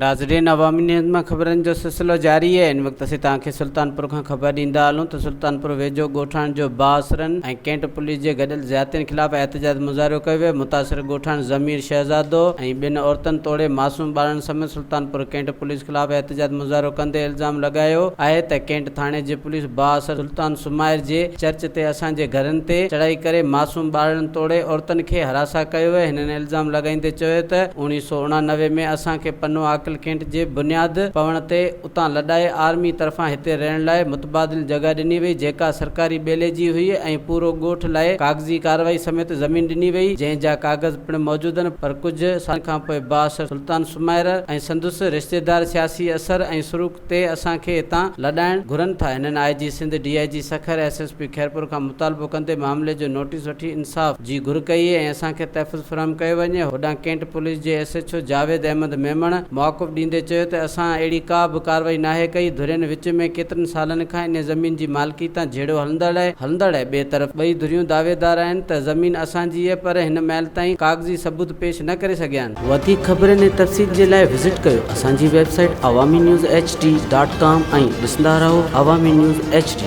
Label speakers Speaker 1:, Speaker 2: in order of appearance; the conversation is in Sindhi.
Speaker 1: ناظرين عوامي نيوز مان خبرن جو سلسلو جاري آهي ان وقت اسين توهان کي سلطانپور کان خبر ڏيندا هلون ته سلطانپور ويجهو ڳوٺاڻن جو بااثرن ۽ ڪينٽ پوليس جي گڏيل زيادتين خلاف احتجاج مظاهرو ڪيو ويو متاثر ڳوٺاڻن ضمير شهزادو ۽ ٻين عورتن توڙي معصوم ٻارڙن سميت سلطانپور ڪينٽ پوليس خلاف احتجاج مظاهرو ڪندي الزام لڳايو آهي ته ڪينٽ ٿاڻي جي پوليس بااثر سلطان سمائر جي چرچ تي اسان جي گهرن تي چڙهائي ڪري معصوم ٻارڙن توڙي عورتن کي هراسان ڪيو ويو هنن الزام لڳائيندي چيو ته 1989 ۾ اسان کي پنو عاقل ڪينٽ جي بنياد پوڻ تي اتان لڏائي آرمي طرفان هتي رهڻ لاء متبادل جڳهه ڏني وئي جيڪا سرڪاري ٻيلي جي هئي ۽ پورو ڳوٺ لاء ڪاغذي ڪارروائي سميت زمين ڏني وئي جنهن جا ڪاغذ پڻ موجود آهن پر ڪجهه سالن کانپوء بااثر سلطان سمائر ۽ سندس رشتيدار سياسي اثر ۽ سروڪ تي اسان کي هتان لڏائڻ گهرن ٿا. هنن I G Sindh, D I G Sukkur, S S P Khairpur کان مطالبو ڪندي معاملي جو نوٽيس وٺي انصاف جي گهر ڪئي ۽ اسان کي تحفظ فراهم ڪيو وڃي. هوڏانهن ڪينٽ پوليس جي S H O Javed Ahmed Memon موقف ڏيندي چيو ته اسان اهڙي ڪا به ڪارروائي ناهي ڪئي، ڌرين وچ ۾ ڪيترن سالن کان انهي زمين جي مالڪي تان جهيڙو هلندڙ آهي هلندڙ آهي. ٻئي طرف ٻئي ڌريون دعويدار آهن ته زمين اسان جي آهي پر هن مهل تائين ڪاغذي ثبوت پيش نه ڪري سگهيا آهن. وڌيڪ خبرن ۽ تفصيل جي لاء وزٽ ڪيو اسان جي website Awami news H D dot com ۽ ڏسندا رهو عوامي نيوز ايڇ ڊي.